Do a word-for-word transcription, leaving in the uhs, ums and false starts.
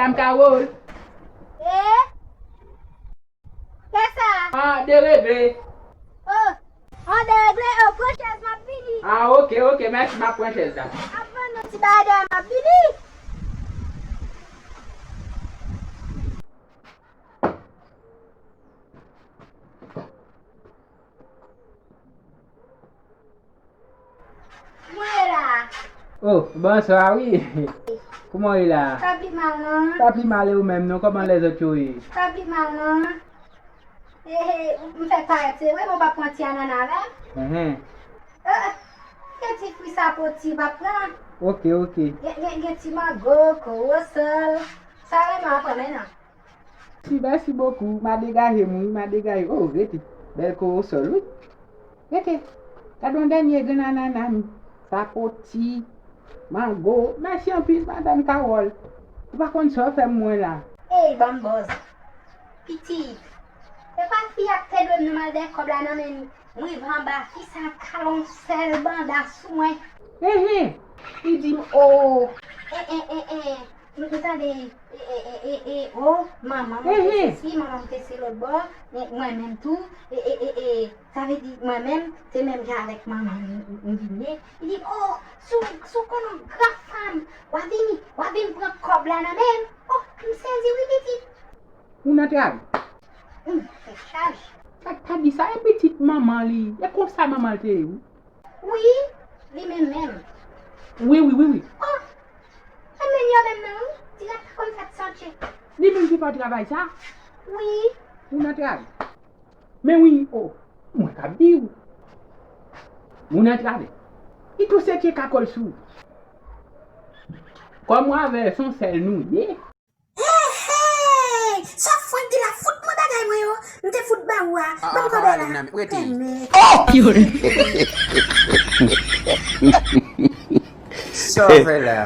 M ka wè w. E? Kè sa? Ah, deregle. Oh, an deregle, oh, pran chèz, m ap vini. Ah, oke, oke, mèsi, m ap pran chèz la. Ap vann nou ti bagay, m ap vini. Mwen la. Oh, bonswa, wi. Kouman w ye la? Pa pi mal, non. Pa pi mal, e ou menm, non? Kòman lèzòt yo ye? Pa pi mal, non. He, he, m fèk parèt, se vre, men w p ap pran ti anana avè m? Enhen. Eh, eh, gen ti fwi sapoti, w p ap pran? Oke, oke. Gen, gen, gen ti mango, kowosòl. Sa vrèman ap pran, men non. Si, mèsi bokou. M a degaje m, wi, m a degaje. Oh, rete. Bèl kowosòl, wi. Rete. Gade yon dènye grenn anana m. Sapoti, mango. Mèsi anpil, madanm Kawòl. Ou pa konn sa w fè m mwen la. Ey, banm bòz. Pitit. E pa fi a k te dwe m nan m al dèyè kòb la nan men li. M rive anba, fi sa kale yon sèl banda sou mwen. Enhen. Li di m, oh. E, e, e, e. M, m tande, e, e, e, e, e, oh, manman m te sesi, manman m te se lòt bò, e, mwen menm tou, e, e, e, e, sa vle di mwen menm, se menm jan avèk manman m, m, m vin ye. Li di m, oh, si w, si w konn yon gran fanm, w a vini, w a vin pran kòb la nan men m. Oh, m sezi wi, pitit. Moun antrave. Humm, tèt chaje. Pa, pa di sa, e pitit manman li. E konsa manman l te ye, wi. Wi, li menm menm. Wi, wi, wi, wi. Oh, e menm yo menm nan, wi. Ti nèg pa konn fèt sante. Li menm ki fè travay sa? Wi. Moun antrave. Men wi, oh, mwen k ap di w. Moun antrave. Li tou se tye kakòl sou. Kòm mwen avè l, se yon sèl nou ye. Hey, hey! Sa Frank di la, fout mwen bagay mwen yo. M te fout ba ou a. Ah, ban m kòb la. Pèmèt. Oh! Sa w fè la?